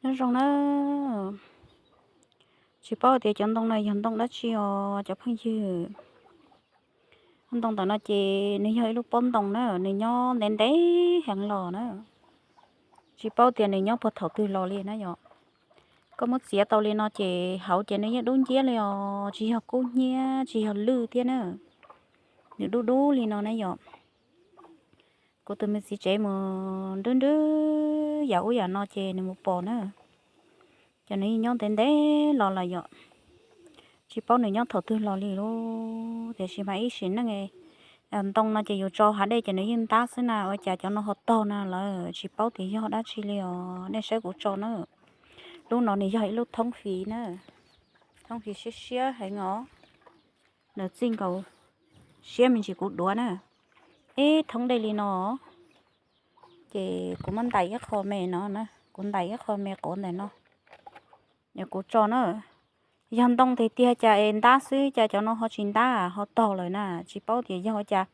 Nyob zoo na, tsis paub tias cov ntoo no yog ntoo dab tsi os cov phooj ywg. Ntoo ntawm no ces nws yog ib lub pob ntoo na, nws nyob ntev ntev heev los na. Tsis paub tias nws nyob puag thaum twg los li na yom. Koj muab txiav tau li no ces hauv ces nws yeej dub nciab li os, tsis yog kub hnyiab tsis yog lwj thiab na. Nws dub dub li no na yom. Kuv tus me txiv tsev mus nrwb nrwb yam ub yam no ces nws mus pom na. Ces nws yeej nyob ntev ntev los lawm yom. Tsis paub nws nyob thaum twg los li lauj, tiam sis mas ib sim neej ntoo no ces yus tso hav dej ces nws yeej ntab xwb na, ua cas cov no ho tog na lawm, tsis paub tias yog dab tsi li os, nej saib kuv tso na. Lub no nws yog ib lub thoob fis na, thoob fis siab siab heev os. Nws txij nkaus siab me ntsis kuv duav na. Ib thoob dej li no, ces kuv muab ntais ib qho me no, kuv ntais ib qho me quav ntawm no, kuv tso na. Yog ntoo tiag tiag cas es ntab xwb, cas cov no ho tsis ntab ho tog lawm na, tsis paub tias yog cas.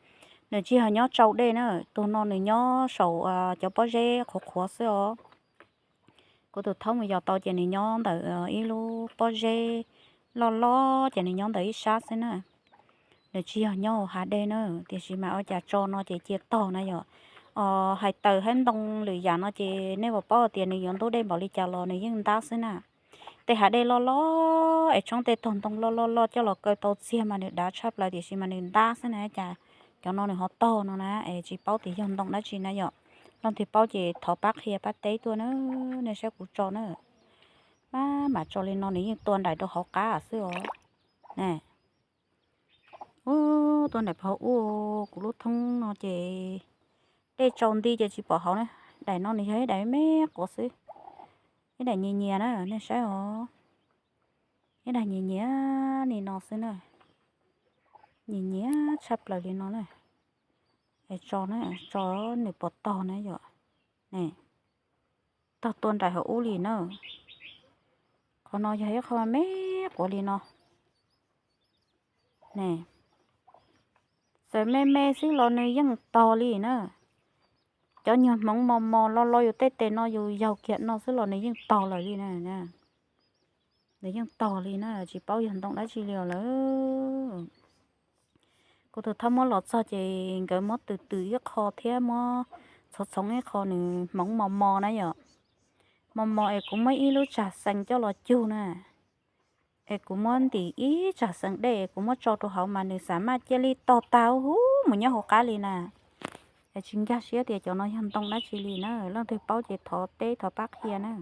Nws tsis yog nyob tsau dej na, tus no nws nyob saum cov pob zeb qhuav qhuav xwb os. Kuv tus thoob mus yos tau ces nws nyob ntawm ib lub pob zeb loj loj ces nws nyob ntawm ib sab xwb na. Nws tsis yog nyob hauv hav dej na, tiam sis mas ua cas tso no ces cia tog na yom. Hais tawm hab ntoo lwm yam no ces nej puas paub tias nws yuav ntub dej npaum li cas los nws yeej ntab xwb na. Tej hav dej loj loj es tshoob tej tog ntoo loj loj loj coj los kaw tau txiag mas nws dav tshaj plaws, tiam sis mas nws ntab xwb na, cas cov no nws ho tog no na es tsis paub tias yog ntoo dab tsi na yom. Leej twg paub ces thov pab qhia pab teb tuaj na, nej saib kuv tso na. Maj mam tso li no nws yeej tua nraim rau hauv qab xwb os. Ua tua nraim pov ua, kuv lub thoob no ces dej tsau nti ces tsis pom hauv na. Daim no nws yog ib daim me quav xwb, ib daim nyias nyias na, nej saib os. Ib daim nyias nyias li no xwb na, nyias nyias tshaj plaws li no na. Es tso na, tso nws puas tog na yom. Ne, tog tua nraim hauv ub li na. Qhov no yog ib qho me quav li no. Ne, txawm me me xwb los nws yeej tog li na. Cov nyuag hmoov mos mos los los yus tej tes no yus yaug kiag no xwb los nws yeej tog lawm li na. Nws yeej tog li na, tsis paub yog ntoo dab tsi li os lawm. Kuv tus thab muab los txog ces nkawd muab tws tws ib qho thiab muab txhoov txhoov ib qho nws hmoov mos mos na yom. Mos mos es kuv muab ib lub tsag xees coj los cug na. Es kuv muab ntim ib tsag xees dej es kuv muab tso rau hauv mas nws xam maj cia li tog tag huv mus nyob hauv qab li na. Es tsis nkag siab tias cov no yog ntoo dab tsi li na, leej twg paub ces thov teb thov pab qhia na.